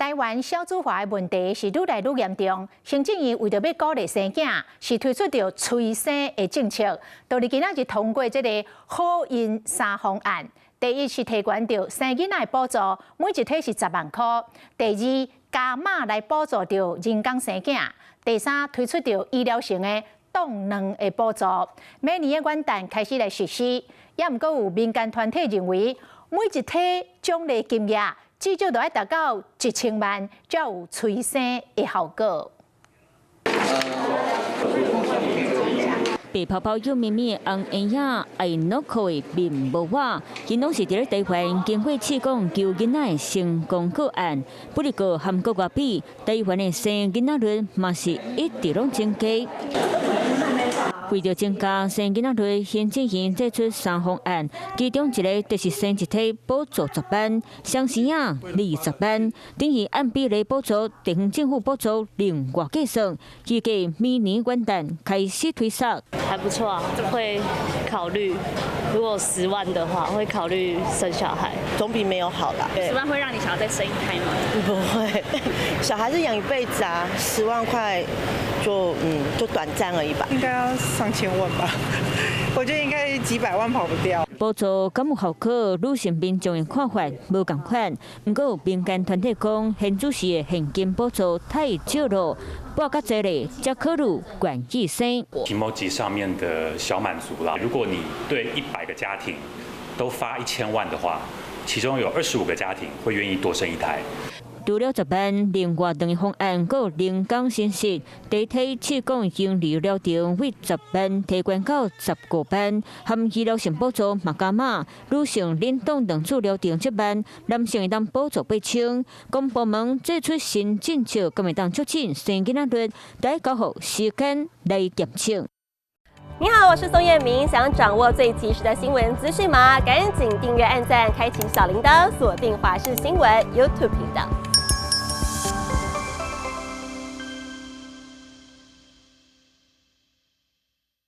台灣少子化的問題是愈來愈嚴重，行政院為著欲鼓勵生囝，是推出著催生的政策。到佇今仔日通過這個好孕三方案。第一是提懸著生囡仔的補助，每一胎是10萬箍；第二，加碼來補助著人工生囝；第三，推出著醫療性的凍卵的補助。明年的元旦開始來實施，也毋過有民間團體認為，每一胎獎勵金額至少都愛達到1000萬，才有催生的效果。白泡泡幼咪咪紅嬰仔愛諾克的面無瓦，𪜶攏是佇咧台灣經過試管求囡仔的成功個案。不過和國外比，台灣的生囡仔率嘛是一直攏增加。為著增加生囡仔率，行政院祭出三方案，其中一个就是生一胎補助十萬，雙生仔20萬，等於按比例補助，地方政府補助另外計算。預計明年元旦開始推售。還不錯啊，會考慮。如果十萬的話，會考慮生小孩，總比沒有好啦。十萬會讓你想要再生一胎嗎？不會，小孩子養一輩子啊，10萬塊就短暫而已吧。應該要上千萬吧，我覺得應該幾百萬跑不掉。補助敢有效果？女性民眾的看法無仝款。毋過有民間團體講，現主時的現金補助太少了，補較濟咧，才考慮願意生。 kimochi 上面的小滿足啦。如果你對100個家庭都發1000萬的話，其中有25個家庭會願意多生一胎。除了十萬，另外兩个方案閣人工生殖，第一胎試管嬰兒療程為十萬提懸到15萬，含醫療性補助嘛加碼，女性冷凍卵子療程7萬，男性會當補助8000。公部門祭出新政策，敢會當促進生囡仔率，得交予時間來檢測。你好，我是宋燕明，想掌握最及時的新聞資訊嗎？趕緊訂閱、按讚、開啟小鈴鐺，鎖定華視新聞 YouTube 頻道。